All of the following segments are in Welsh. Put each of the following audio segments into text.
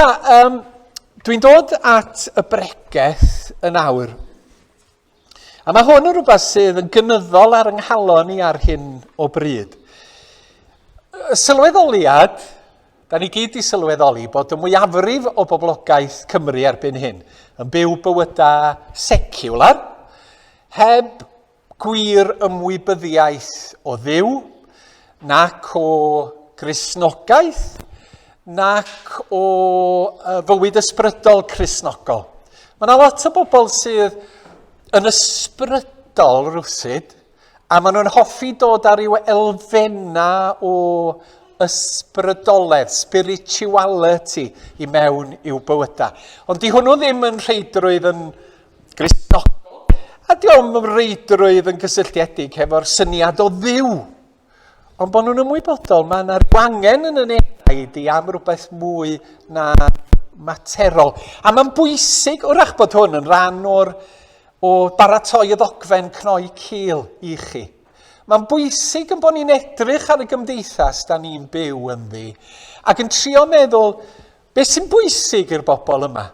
ta, um, dwi'n dod at y bregeth yn awr. A mae hwn yn rhywbeth sydd yn gynyddol ar yng nghalon i ar hyn o bryd. Sylweddoliad, da ni gyd i sylweddoli bod y mwyafrif o boblogaeth Cymru erbyn hyn yn byw bywydau seciwlar, heb gwir ymwybyddiaeth o Dduw, nac o Gristnogaeth, nac o fywyd ysbrydol Cristnogol. Mae yna lot o bobl sydd yn ysbrydol rywsut, a maen nhw'n hoffi dod â rhyw elfennau o ysbrydoledd, spirituality, i mewn i'w bywydau. Ond di hwnnw ddim yn rheidrwydd yn Gristnogol, a di o'm reidrwydd yn gysylltiedig hefo'r syniad o Dduw. Ond bod nhw'n ymwybodol, mae yna rhyw angen yn y enaid i am rhywbeth mwy na materol. A mae'n bwysig, wrach bod hwn yn rhan o'r, o baratoi y ddogfen cnoi cil i chi. Mae'n bwysig yn bod ni'n edrych ar y gymdeithas da ni'n byw ynddi ac yn trio meddwl beth sy'n bwysig i'r bobl yma.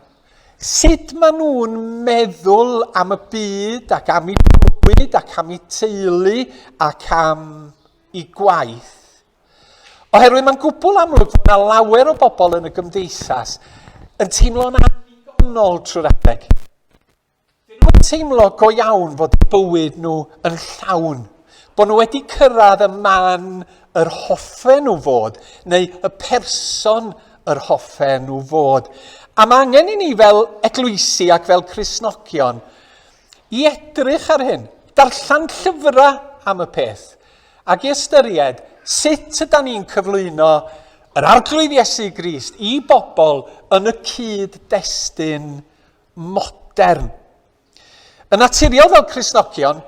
Sut maen nhw'n meddwl am y byd ac am eu bywyd ac am eu teulu ac am eu gwaith. Oherwydd mae'n gwbl amlwg fod yna lawer o bobl yn y gymdeithas yn teimlo'n annigonol trwy'r adeg. Dyn nhw'n teimlo go iawn fod bywyd nhw yn llawn, bod nhw wedi cyrraedd y man yr hoffen nhw fod, neu y person yr hoffen nhw fod. A mae angen i ni fel eglwysi ac fel Cristnogion i edrych ar hyn, darllen llyfrau am y peth, ac i ystyried sut yda ni'n cyflwyno yr Arglwydd Iesu Grist i bobl yn y cyd-destun modern. Yn naturiol fel Cristnogion,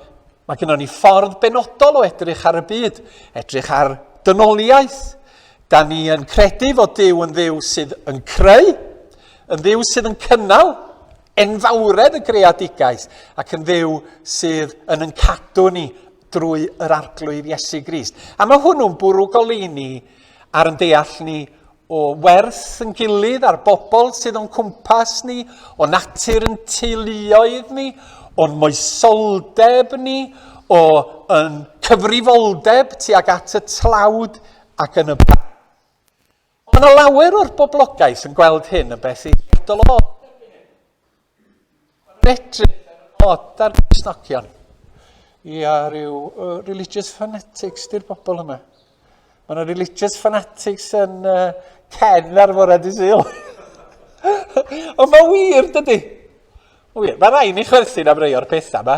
mae gennym ni ffordd benodol o edrych ar y byd, edrych ar dynoliaeth. Da ni yn credu fod Duw yn Dduw sydd yn creu, yn Dduw sydd yn cynnal enfawredd y greadigaeth ac yn Dduw sydd yn yn cadw ni drwy yr Arglwydd Iesu Grist. A mae hwnnw'n bwrw goleuni ar yn deall ni o werth yn gilydd a'r bobl sydd o'n cwmpas ni, o natur yn teuluoedd ni, o'n moesoldeb ni, o yn cyfrifoldeb tuag at y tlawd ac yn y blaen. Ond yna lawer o'r boblogaeth yn gweld hyn yn beth eithriadol o Mae'n edrych yn od ar Gristnogion. Ia, rhyw uh, religious fanatics di'r bobl yma. Mae yna religious fanatics yn uh, Ken ar fore di Sul. Ond mae wir, dydy? Wir. Mae rhaid ni chwerthin am rei o'r pethau yma.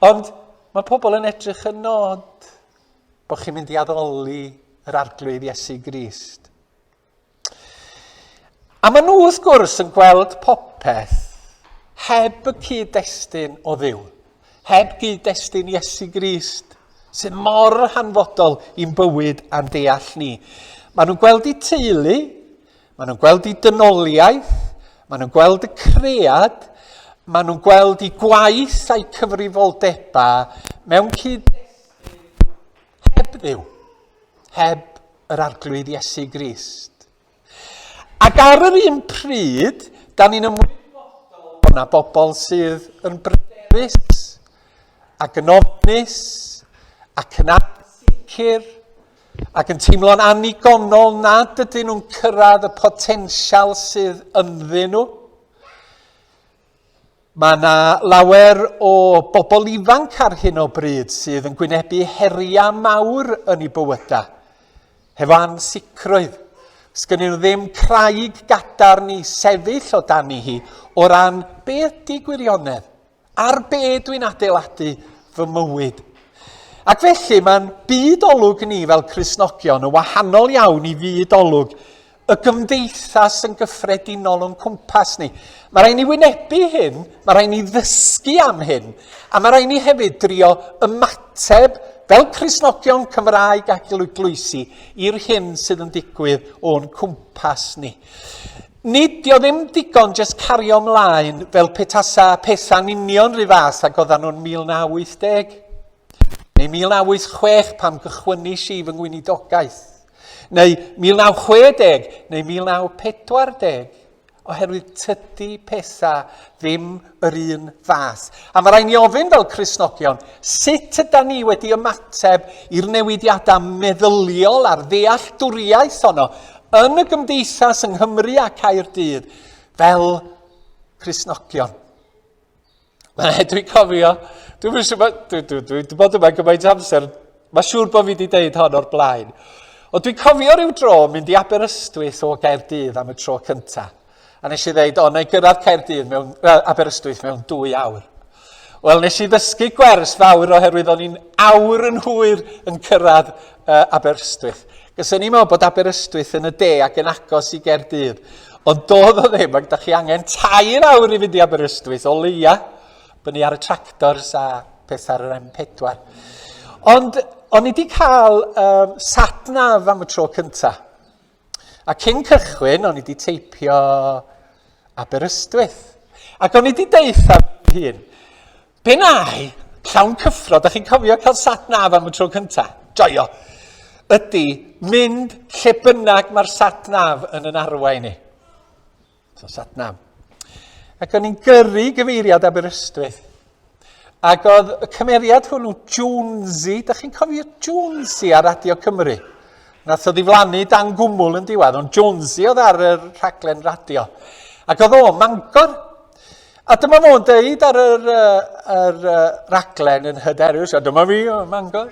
Ond mae pobl yn edrych yn nod bod chi'n mynd i addoli yr arglwydd Iesu Grist. A maen nhw wrth gwrs yn gweld popeth heb y cyd-destun o Dduw, heb gyd-destun Iesu Grist, sydd mor hanfodol i'n bywyd a'n deall ni. Maen nhw'n gweld eu teulu, maen nhw'n gweld eu dynoliaeth, maen nhw'n gweld y cread, maen nhw'n gweld eu gwaith a'u cyfrifoldebau mewn cyd-destun heb Dduw, heb yr Arglwydd Iesu Grist. Ac ar yr un pryd, da ni'n ymwybodol bod yna bobl sydd yn bryderus ac yn ofnus ac yn ansicr ac yn teimlo'n annigonol nad ydyn nhw'n cyrraedd y potensial sydd ynddyn nhw. Mae yna lawer o bobl ifanc ar hyn o bryd sydd yn gwynebu heriau mawr yn eu bywydau, hefo ansicrwydd. Sgynnyn nhw ddim craig gadarn i sefyll o dan i hi o ran be ydy gwirionedd, ar be dwi'n adeiladu fy mywyd. Ac felly mae'n byd olwg ni fel Cristnogion yn wahanol iawn i fyd olwg y gymdeithas yn gyffredinol o'n cwmpas ni. Mae rhaid ni wynebu hyn, mae rhaid ni ddysgu am hyn, a mae rhaid ni hefyd drio ymateb fel Cristnogion Cymraeg ac eglwysi i'r hyn sydd yn digwydd o'n cwmpas ni. Nid dio ddim digon jyst cario ymlaen fel petasa pethau'n union rhy fath ag oedden nhw'n 1980. Neu 1986 pan gychwynnis i fy ngweinidogaeth. Neu 1960 neu 1940. Oherwydd tydi pethau ddim yr un fath. A mae rhaid ni ofyn fel Cristnogion, sut yda ni wedi ymateb i'r newidiadau meddyliol a'r ddealltwriaeth honno yn y gymdeithas yng Nghymru a Caerdydd fel Cristnogion? Dwi'n cofio, dwi'n siŵr, dwi, dwi, dwi, dwi bod yma gymaint amser, mae'n siŵr bod fi wedi deud hon o'r blaen. Ond dwi'n cofio rhyw dro mynd i Aberystwyth o Gaerdydd am y tro cyntaf. A nes i ddeud, o, na i gyrraedd Caerdydd mewn, well, Aberystwyth mewn dwy awr. Wel, nes i ddysgu gwers fawr oherwydd o'n i'n awr yn hwyr yn cyrraedd Aberystwyth. Cos o'n i'n meddwl bod Aberystwyth yn y de ac yn agos i Gaerdydd. Ond doedd o ddim, ac da chi angen tair awr i fynd i Aberystwyth o leia. Byny ar y tractors a pethau ar yr M4. Ond o'n i wedi cael um, sat nav am y tro cyntaf. A cyn cychwyn, o'n i wedi teipio Aberystwyth. Ac o'n i wedi deitha hun, be na i, llawn cyffro, da chi'n cofio cael sat nav am y tro cynta? Joio. Ydy mynd lle bynnag mae'r sat nav yn yn arwain i. So sat nav. Ac o'n i'n gyrru gyfeiriad Aberystwyth. Ac oedd y cymeriad hwnnw, Jonesy, da chi'n cofio Jonesy ar Radio Cymru? Nath o ddiflannu dan gwmwl yn diwedd, ond Jonesy oedd ar y rhaglen radio. Ac oedd o, Mangor. A dyma fo'n deud ar yr, yr, yr raglen yn hyderus, a dyma fi, o, Mangor.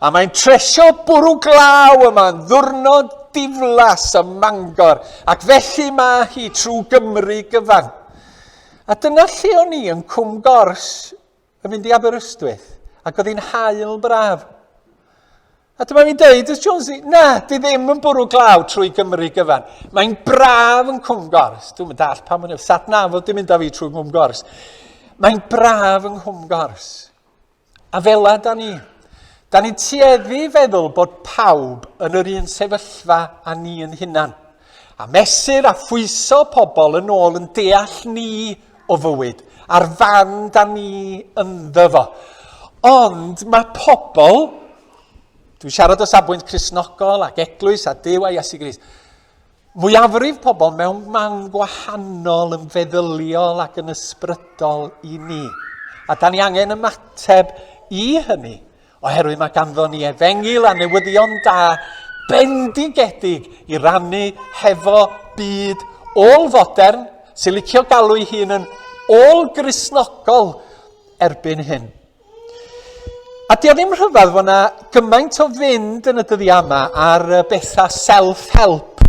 A mae'n tresio bwrw glaw yma'n ddwrnod diflas ym Mangor, ac felly mae hi trwy Gymru gyfan. A dyna lle o'n i yn Cwm Gors yn mynd i Aberystwyth, ac oedd hi'n haul braf. A dyma fi'n deud wrth Jonesy, na, di ddim yn bwrw glaw trwy Gymru gyfan. Mae'n braf yn Cwm Gors. Dwi'n mynd all pam yn sat na fod dim mynd â fi trwy Cwm Gors. Mae'n braf yng Nghwm Gors. A fela da ni. Da ni'n tueddu i feddwl bod pawb yn yr un sefyllfa â ni yn hunan. A mesur a phwyso pobl yn ôl yn deall ni o fywyd, a'r fan da ni ynddo fo. Ond mae pobl, dwi'n siarad o safbwynt Cristnogol ac eglwys a Duw a Iesu Grist, Mwyafrif pobl mewn man gwahanol yn feddyliol ac yn ysbrydol i ni. A da ni angen ymateb i hynny, oherwydd mae ganddo ni efengyl a newyddion da bendigedig i rannu hefo byd ôl-fodern sy'n licio galw ei hun yn ôl-Gristnogol erbyn hyn. A di o ddim rhyfedd fod yna gymaint o fynd yn y dyddiau yma ar bethau self-help.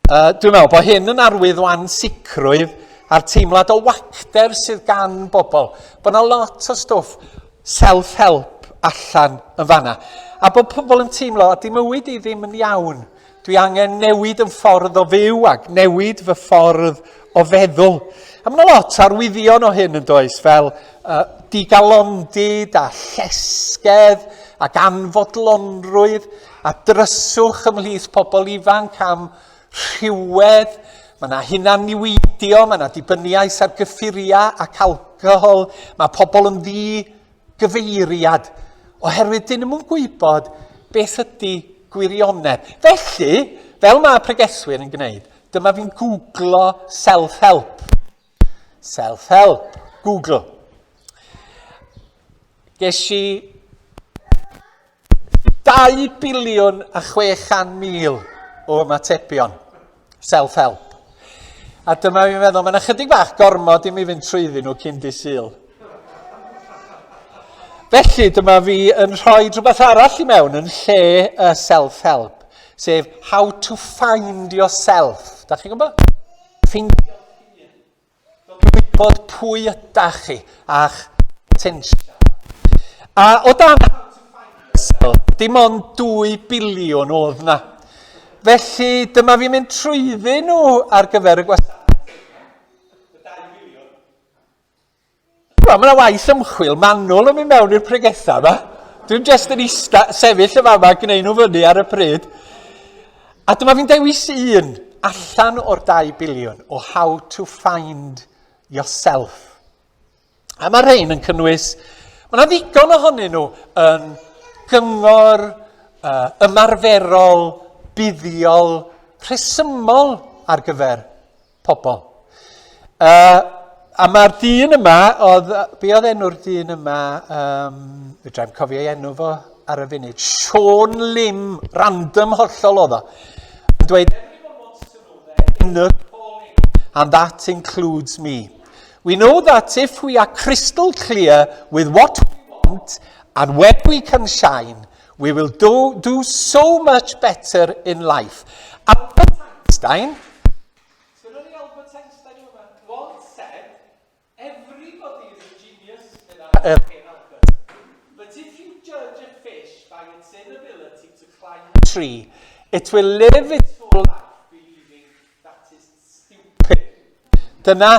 Uh, dwi'n meddwl bod hyn yn arwydd o ansicrwydd a'r teimlad o wacter sydd gan bobl. Bod yna lot o stwff self-help allan yn fanna. A bod pobl yn teimlo, a di mywyd i ddim yn iawn. Dwi angen newid yn ffordd o fyw ac newid fy ffordd o feddwl. A mae yna lot arwyddion o hyn yn does, fel uh, digalondid a llesgedd ac anfodlonrwydd a dryswch ymhlith pobl ifanc am rhywedd. Mae yna hunan niweidio, mae yna dibyniaeth ar gyffuriau ac alcohol. Mae pobl yn ddi gyfeiriad, oherwydd dyn nhw'n gwybod beth ydy gwirionedd. Felly, fel mae pregethwyr yn gwneud, dyma fi'n googlo self-help. Self-help, Google. Ges i 2 biliwn a 600,000 o ymatebion self-help. A dyma fi'n meddwl, mae'n ychydig bach gormod i mi fynd trwyddyn nhw cyn di Sul. Felly, dyma fi yn rhoi rhywbeth arall i mewn yn lle y self-help, sef how to find yourself. Da chi'n gwybod? Ffeindio gwybod pwy ydach chi a'ch potensial. A o dan dim ond 2 biliwn oedd na. Felly dyma fi'n mynd trwyddyn nhw ar gyfer y gwasanaeth. Wel, mae yna waith ymchwil manwl yn mynd mewn i'r pregethau yma. Dwi'n just yn ista, sefyll y fama a gwneud nhw fyny ar y pryd. A dyma fi'n dewis un allan o'r 2 biliwn o How to Find Yourself. A mae rhain yn cynnwys, mae yna ddigon ohonyn nhw yn gyngor uh, ymarferol, buddiol, rhesymol ar gyfer pobl. A mae'r dyn yma, oedd, be oedd enw'r dyn yma, fedra i'm cofio ei enw fo ar y funud, Sean Lim, random hollol oedd o, yn dweud, everyone wants to know their inner calling, and that includes me. We know that if we are crystal clear with what we want and where we can shine, we will do, do so much better in life. Albert Einstein, Sgynnon ni Albert Einstein yma, once said, everybody is a genius, meddai yr hen Albert. But if you judge a fish by its inability to climb a tree, it will live its whole life believing that it's stupid. Dyna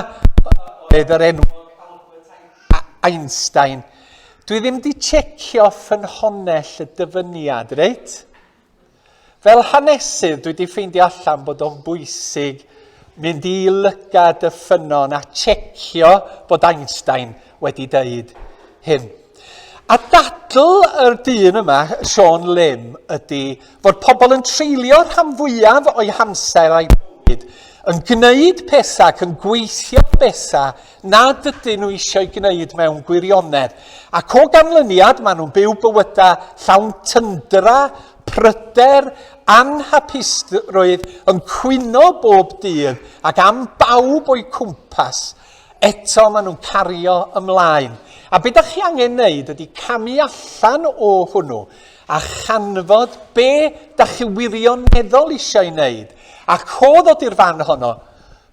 oedd yr enwog Albert Einstein. Dwi ddim di checio ffynhonnell y dyfyniad, reit? Fel hanesydd, dwi wedi ffeindio allan bod o'n bwysig mynd i lygad y ffynnon a checio bod Einstein wedi deud hyn. A dadl yr dyn yma, Sean Lim, ydy fod pobl yn treulio rhan fwyaf o'i hamser a'i bywyd yn gwneud pethau ac yn gweithio bethau nad ydyn nhw eisiau gwneud mewn gwirionedd. Ac o ganlyniad, maen nhw'n byw bywydau llawn tyndra, pryder, anhapusrwydd, yn cwyno bob dydd ac am bawb o'u cwmpas. Eto maen nhw'n cario ymlaen. A be da chi angen wneud ydy camu allan o hwnnw a chanfod be da chi wirioneddol eisiau wneud. Ac o ddod i'r fan honno,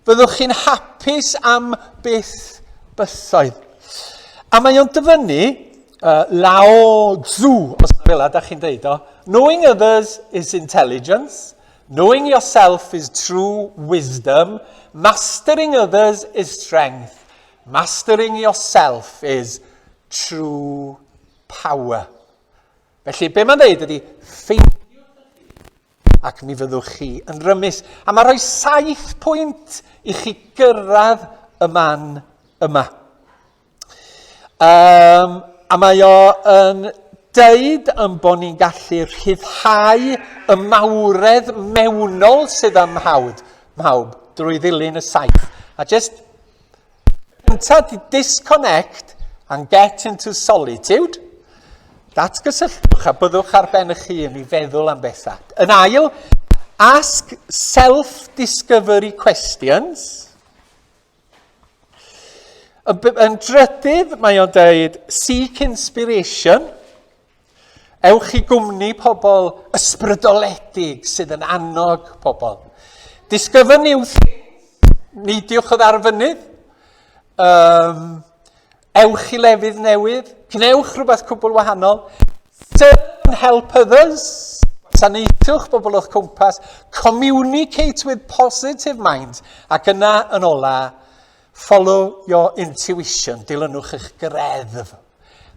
Fyddwch chi'n hapus am byth bythoedd. A mae o'n dyfynnu Lao Tzu, os fel da chi'n deud o, knowing others is intelligence, knowing yourself is true wisdom, mastering others is strength, mastering yourself is true power. Felly, be mae'n dweud ydy, ffeindiwch ac mi fyddwch chi yn rymus. A mae rhoi saith pwynt i chi gyrraedd y man yma. Um, a mae o yn deud yn bod ni'n gallu rhyddhau y mawredd mewnol sydd ym mhawd, mhawb drwy ddilyn y saith. A just Cyntaf, di disconnect and get into solitude. Datgysylltwch a byddwch ar ben eich hun i feddwl am bethau. Yn ail, ask self-discovery questions. Yn drydydd, mae o'n dweud, seek inspiration. Ewch i gwmni pobl ysbrydoledig sydd yn annog pobl. Discover new things. Neidiwch o ar fynydd. Um, ewch i lefydd newydd. Gwnewch rhywbeth cwbl wahanol. Serve and help others. Gwasanaethwch bobl o'ch cwmpas. Communicate with positive minds. Ac yna yn ola, follow your intuition. Dilynwch eich greddf.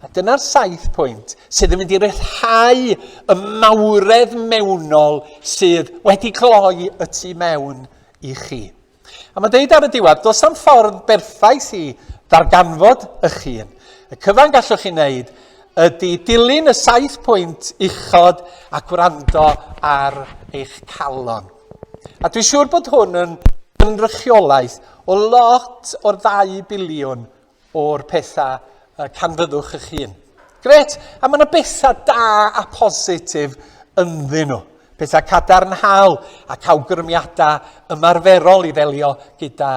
A dyna'r saith pwynt sydd yn mynd i ryddhau y mawredd mewnol sydd wedi gloi y tu mewn i chi. A mae'n deud ar y diwedd, does am ffordd berffaith i ddarganfod eich hun. Y cyfan gallwch chi wneud ydy dilyn y saith pwynt uchod a gwrando ar eich calon. A dwi'n siŵr bod hwn yn gynrychiolaeth o lot o'r ddau biliwn o'r pethau uh, canfyddwch eich hun. Gret, a mae yna bethau da a positif ynddyn nhw. Pethau cadarnhaol ac awgrymiadau ymarferol i ddelio gyda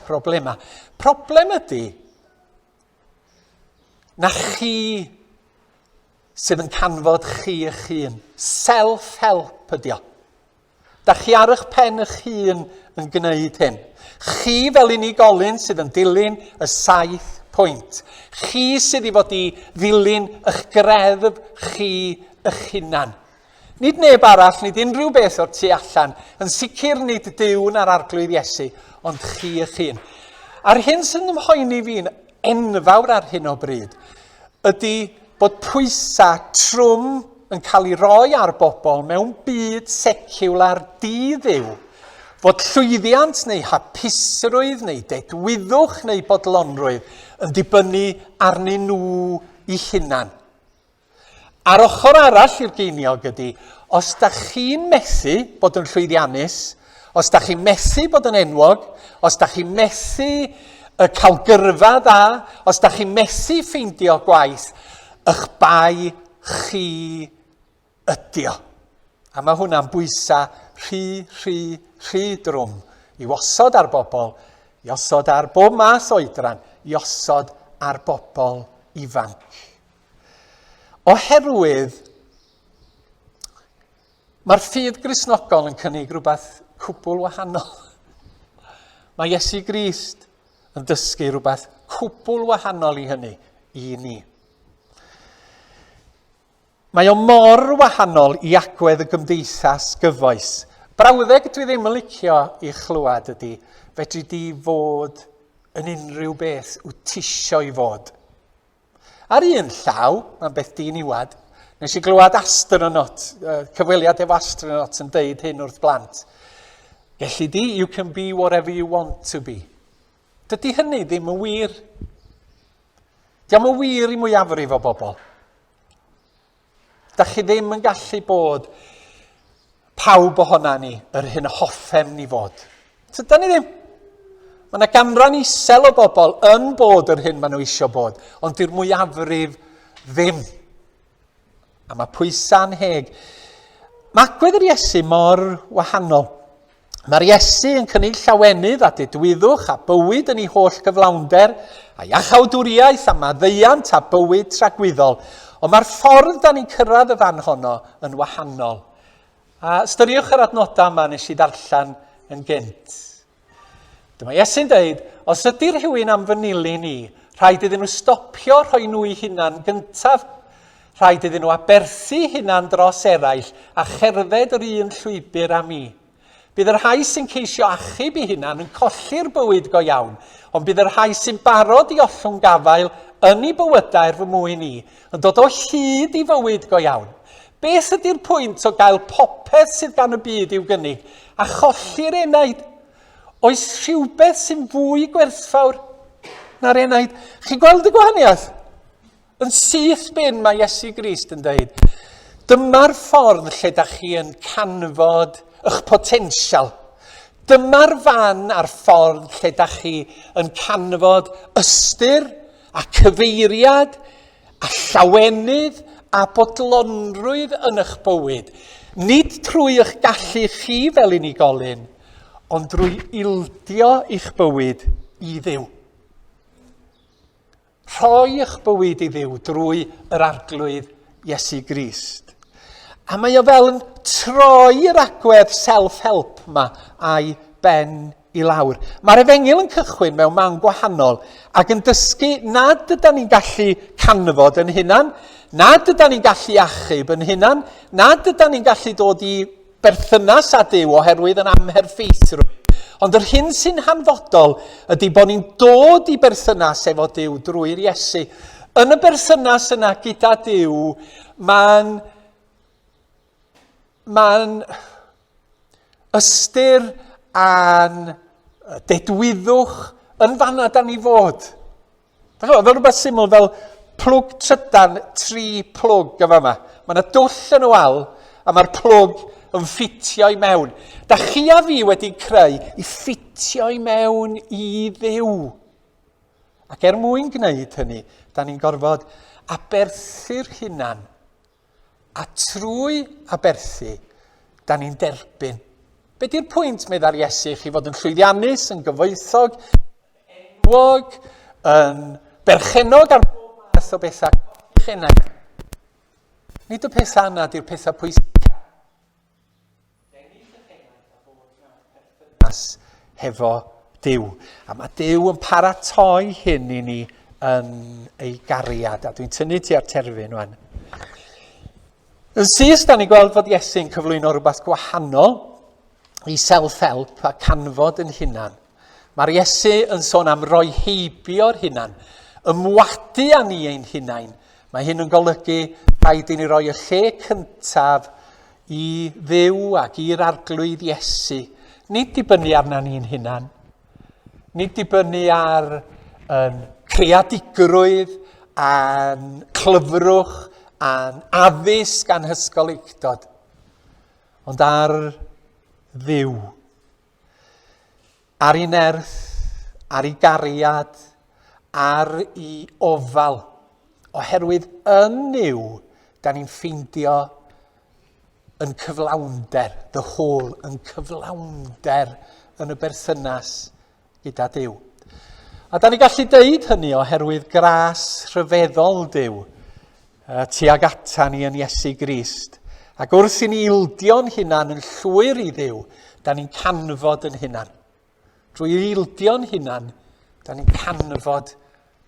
problemau. Problem ydy na chi sydd yn canfod chi eich hun. Self-help ydy o. Da chi ar eich pen eich hun yn gwneud hyn. Chi fel unigolyn sydd yn dilyn y saith pwynt. Chi sydd i fod i ddilyn eich greddf chi eich hunan. Nid neb arall, nid unrhyw beth o'r tu allan, yn sicr nid Duw na'r Arglwydd Iesu, ond chi eich hun. A'r hyn sy'n ymhoeni fi'n enfawr ar hyn o bryd ydy bod pwysau trwm yn cael ei roi ar bobl mewn byd seciwlar di-dduw, fod llwyddiant neu hapusrwydd neu dedwyddwch neu bodlonrwydd yn dibynnu arnyn nhw eu hunan. A'r ochr arall i'r geiniog ydy, os da chi'n methu bod yn llwyddiannus, Os da chi'n methu bod yn enwog, os da chi'n methu y cael gyrfa dda, os da chi'n methu ffeindio gwaith, ych bai chi ydi o. A mae hwnna'n bwysa rhy, rhy, rhy drwm i osod ar bobl, i osod ar bob math o oedran, i osod ar bobl ifanc. Oherwydd mae'r ffydd Gristnogol yn cynnig rhywbeth cwbl wahanol. Mae Iesu Grist yn dysgu rhywbeth cwbl wahanol i hynny i ni. Mae o mor wahanol i agwedd y gymdeithas gyfoes. Brawddeg dwi ddim yn licio i chlywed ydy, fedri di fod yn unrhyw beth wyt tisio i fod. Ar un llaw, mae'n beth diniwad, nes i glywed astronaut, cyfweliad efo astronaut yn deud hyn wrth blant. Gelli di, you can be whatever you want to be. Dydy hynny ddim yn wir. Diolch yn wir i mwyafrif o bobl. Da chi ddim yn gallu bod pawb ohona ni yr hyn hoffem ni fod. Tyda ni ddim. Mae yna ganran isel o bobl yn bod yr hyn maen nhw eisiau bod, ond di'r mwyafrif ddim. A mae pwysau anheg. Mae agwedd yr Iesu mor wahanol. Mae'r Iesu yn cynnig llawenydd a dedwyddwch a bywyd yn ei holl gyflawnder, a iachawdwriaeth a maddeuant a bywyd tragwyddol. Ond mae'r ffordd da ni'n cyrraedd y fan honno yn wahanol. A ystyriwch yr adnodau yma nes i ddarllen yn gynt. Dyma Iesu'n dweud, os ydy rhywun am fy nilyn i, rhaid iddyn nhw stopio rhoi nhw i hunan gyntaf. Rhaid iddyn nhw aberthu hunan dros eraill a cherdded yr un llwybr â mi. Bydd y rhai sy'n ceisio achub i hunan yn colli'r bywyd go iawn, ond bydd y rhai sy'n barod i ollwng gafael yn eu bywydau er fy mwyn i, yn dod o hyd i fywyd go iawn. Beth ydy'r pwynt o gael popeth sydd gan y byd i'w gynnig a cholli'r enaid? Oes rhywbeth sy'n fwy gwerthfawr na'r enaid? Chi'n gweld y gwahaniaeth? Yn syth bin mae Iesu Grist yn dweud, dyma'r ffordd lle da chi yn canfod eich potensial. Dyma'r fan a'r ffordd lle da chi yn canfod ystyr a cyfeiriad a llawenydd a bodlonrwydd yn eich bywyd. Nid trwy eich gallu chi fel unigolyn, ond drwy ildio eich bywyd i Dduw. Rhoi eich bywyd i Dduw drwy yr Arglwydd Iesu Grist. A mae o fel yn troi'r agwedd self-help ma a'i ben i lawr. Mae'r efengyl yn cychwyn mewn man gwahanol ac yn dysgu nad yda ni'n gallu canfod yn hunan, nad yda ni'n gallu achub yn hunan, nad yda ni'n gallu dod i berthynas â Duw oherwydd yn amherffeithrwydd. Ond yr hyn sy'n hanfodol ydy bod ni'n dod i berthynas efo Duw drwy'r Iesu. Yn y berthynas yna gyda Duw, mae'n Mae'n ystyr a'n dedwyddwch yn fanna da ni fod. Fel rhywbeth syml fel plwg trydan, tri plwg yn fama. Mae yna dwll yn y wal a mae'r plwg yn ffitio i mewn. Da chi a fi wedi creu i ffitio i mewn i Dduw. Ac er mwyn gwneud hynny, da ni'n gorfod aberthu'r hunan A trwy aberthu, da ni'n derbyn. Be di'r pwynt, meddai'r Iesu, chi fod yn llwyddiannus, yn gyfoethog, yn enwog, yn berchennog ar bob math o bethau, eich enaid. Nid y pethau yna di'r pethau pwysicaf. Ennill y enaid a bod mewn perthynas hefo Duw. A mae Duw yn paratoi hyn i ni yn ei gariad. A dwi'n tynnu tua'r terfyn wan. Yn syth, da ni'n gweld fod Iesu'n cyflwyno rhywbeth gwahanol i self-help a canfod yn hunan. Mae'r Iesu yn sôn am roi heibio'r hunan, ymwadu â ni ein hunain. Mae hyn yn golygu rhaid i ni roi y lle cyntaf i Dduw ac i'r Arglwydd Iesu. Nid dibynnu arna ni'n hunan. Nid dibynnu ar yn creadigrwydd a'n clyfrwch a'n addysg a'n hysgolheictod, ond ar Dduw. Ar ei nerth, ar ei gariad, ar ei ofal. Oherwydd yn Nuw, da ni'n ffeindio yn cyflawnder, the whole, yn cyflawnder yn y berthynas gyda Duw. A da ni gallu deud hynny oherwydd gras rhyfeddol Duw tuag ata ni yn Iesu Grist. Ac wrth i ni ildio'n hunan yn llwyr i Dduw, da ni'n canfod yn hunan. Drwy ildio'n hunan, da ni'n canfod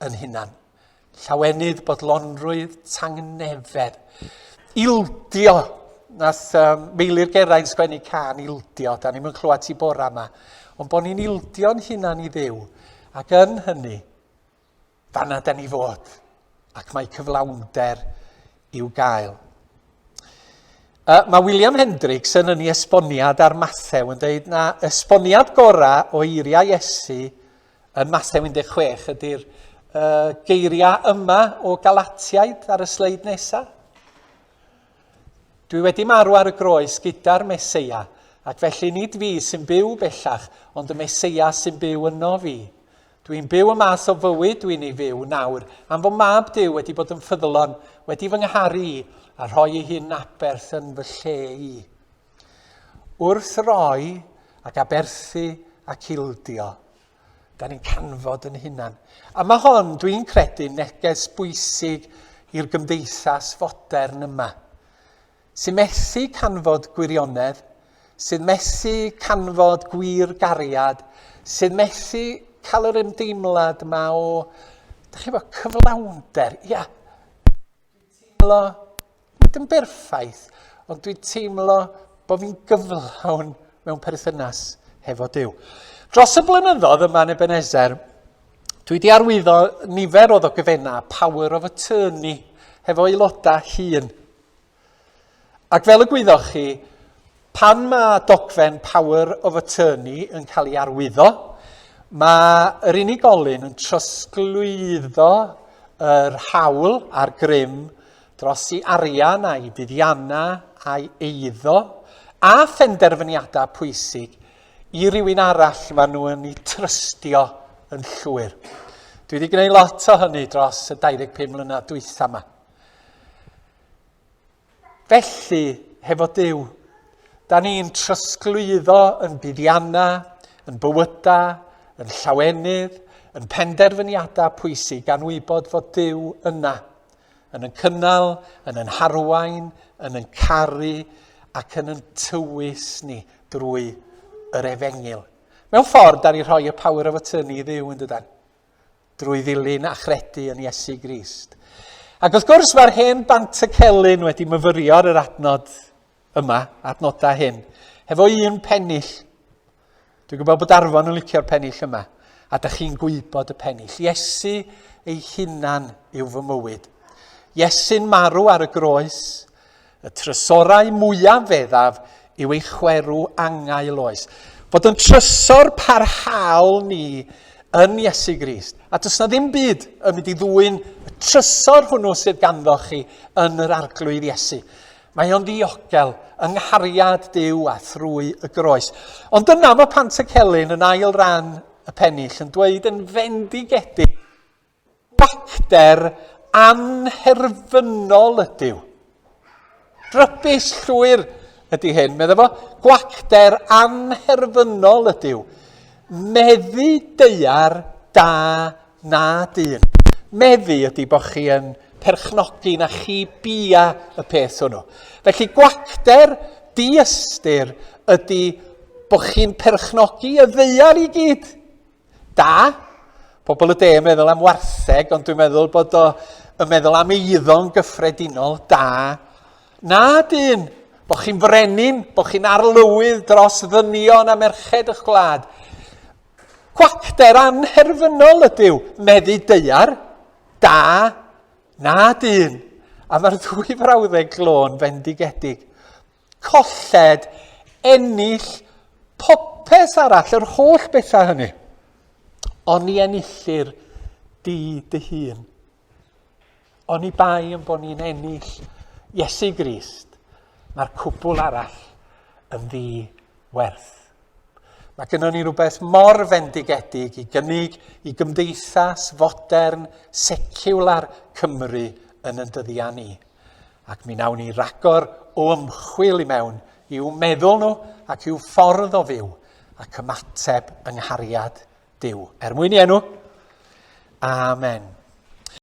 yn hunan. Llawenydd, bodlonrwydd, tangnefedd. Ildio. Nath um, Meilir Geraint sgwennu can ildio. Da ni'n mynd clywed ti bora yma. Ond bod ni'n ildio'n hunan i Dduw. Ac yn hynny, fanna da ni fod. Ac mae cyflawnder i'w gael. Uh, mae William Hendricks yn yn ei esboniad ar Mathew yn dweud na esboniad gorau o eiriau Iesu Yn Mathew 16 ydy'r uh, geiriau yma o Galatiaid ar y sleid nesaf. Dwi wedi marw ar y groes gyda'r Meseia, ac felly nid fi sy'n byw bellach, ond y Meseia sy'n byw yno fi. Dwi'n byw y math o fywyd dwi'n ei fyw nawr, am fod mab Duw wedi bod yn ffyddlon, wedi fy ngharu i, a rhoi ei hun aberth yn fy lle i. Wrth roi ac aberthu ac ildio, da ni'n canfod yn hunan. A mae hon, dwi'n credu, neges bwysig i'r gymdeithas fodern yma, sy'n methu canfod gwirionedd, sy'n methu canfod gwir gariad, sy'n methu cael yr ymdeimlad yma o, da chi'n bod, cyflawnder. Ia, Dwi'n teimlo, nid yn berffaith, ond dwi'n teimlo bod fi'n gyflawn mewn perthynas hefo Duw. Dros y blynyddoedd yma yn Ebenezer, dwi wedi arwyddo nifer o ddogfennau Power of Attorney hefo aelodau hun. Ac fel y gwyddoch chi, pan mae dogfen Power of Attorney yn cael ei arwyddo, mae yr unigolyn yn trosglwyddo yr hawl a'r grym dros i arian a'i fuddiannau a'i eiddo a phenderfyniadau pwysig i rywun arall maen nhw yn ei trystio yn llwyr. Dwi wedi gwneud lot o hynny dros y 25 mlynedd dwytha yma. Felly, hefo Duw, da ni'n trosglwyddo yn buddiannau, yn bywydau, yn llawenydd, yn penderfyniadau pwysig gan wybod fod Duw yna, yn yn cynnal, yn yn harwain, yn yn caru ac yn yn tywys ni drwy yr efengyl. Mewn ffordd, da ni rhoi y power of attorney i Dduw yn dydan? drwy ddilyn a chredu yn Iesu Grist. Ac wrth gwrs mae'r hen Bantycelyn wedi myfyrio ar yr adnod yma, adnodau hyn, hefo un pennill. Dwi'n gwybod bod Arfon yn licio'r pennill yma, a da chi'n gwybod y pennill. Iesu ei hunan yw fy mywyd. Iesu'n marw ar y groes, Y trysorau mwyaf feddaf yw ei chwerw angau loes. Fod yn trysor parhaol ni yn Iesu Grist. A does na ddim byd yn mynd i ddwyn y trysor hwnnw sydd ganddo chi yn yr arglwydd Iesu. Mae o'n ddiogel yng nghariad Duw a thrwy y groes. Ond yna mae Pantycelyn yn ail ran y pennill yn dweud yn fendigedig Gwacter anherfynol ydyw. Rybys llwyr ydy hyn, meddai fo. Gwacter anherfynol ydyw. Meddu deiar da na dyn. Meddu ydy bod chi yn perchnogi na chi bia y peth hwnnw. Felly gwacter diystyr ydy bod chi'n perchnogi y ddeiar i gyd. Da. Pobl y de yn meddwl am wartheg, ond dwi'n meddwl bod o yn meddwl am eiddo'n gyffredinol. Da. Na, dyn. Bo chi'n frenin, bo chi'n arlywydd dros ddynion a merched eich gwlad. Gwacter anherfynol ydyw, meddu deiar. Da. Na, dyn. A mae'r ddwy frawddeg glo'n fendigedig. Colled, ennill, popeth arall, yr holl bethau hynny. Ond ni enillir di dy hun. Oni bai yn bod ni'n ennill Iesu Grist, mae'r cwbl arall yn ddi werth. Mae gennym ni rhywbeth mor fendigedig i gynnig i gymdeithas fodern, seciwlar Cymru yn yn dyddiau ni. Ac mi wnawn ni ragor o ymchwil i mewn i'w meddwl nhw ac i'w ffordd o fyw ac ymateb yng nghariad Duw. Er mwyn i enw. Amen.